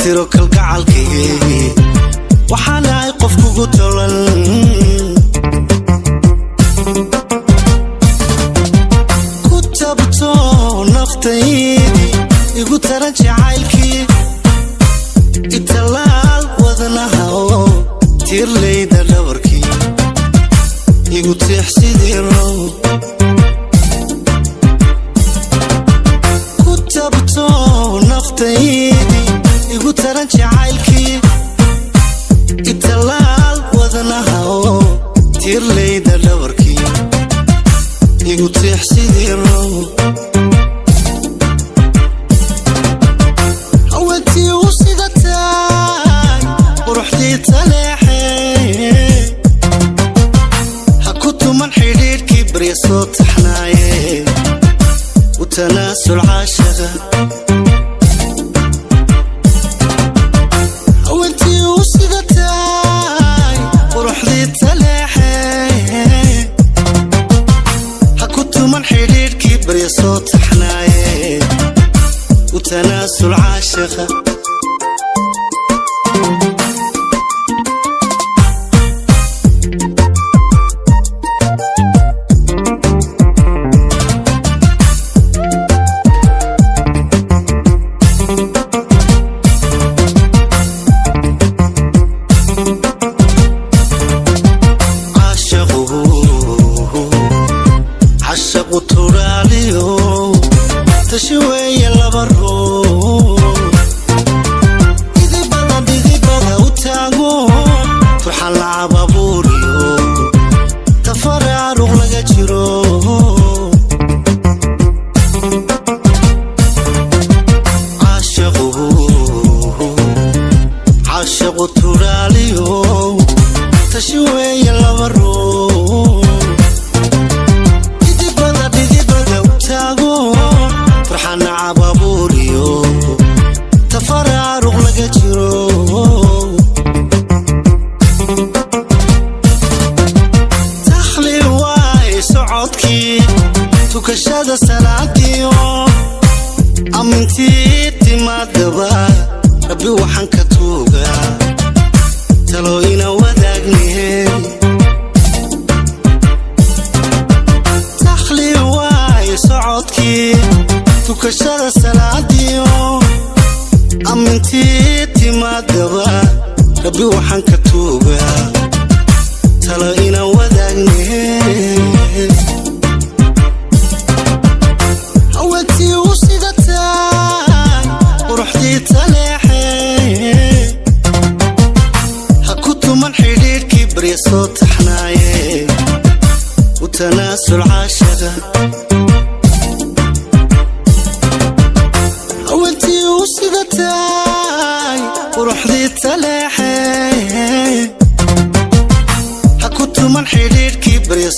Tiro kalgacalkii waxaan ahay qof kugu tolan. Ku tabto naftaydii, igu taran jacaylkii, italaal wadnaha oo tiirlayda dhabarkii, igu tiix sidii row. Ku tabto naftaydii, igu taran jacaylkii, italaal wadnaha oo tiirlayda dhabarkii, igu tiix sidii row. Haweentii u sidatay quruxdii taleexee, ha ku tuman xidhiidhkii barya soo taxnaaye, u tanaasul caashaqa. Haweentii u sidatay quruxdii taleexee, ha ku tuman xidhiidhkii barya soo taxnaaye, u tanaasul caashaqa. Caashaqu, cashaqu turaaliyo tashi weeye laba ruux, dhidibada dhidibada u taago, turxan lacababuuriyo tafaraaruq laga jiro. Caashaqu, caashaqu turaaliyo tashi weeye laba ruux, dhidibada dhidibada u taago, turxana cababuuriyo tafaraaruq laga jiro. Takhli waay socodkii, tukashada salaadiyo amintii timaadaba, Rabbi waxaan ka tuugaa talo ina wadaagne. Takhli waay socodkii, tukashada salaadiyo amintii timaadaba, Rabbi waxaan ka tuugaa talo ina wadaagne. Haweentii u sidatay quruxdii taleexee, ha ku tuman xidhiidhkii barya soo taxnaaye, u tanaasul caashaqa. Haweentii u sidatay quruxdii taleexee, ha ku tuman xidhiidhkii barya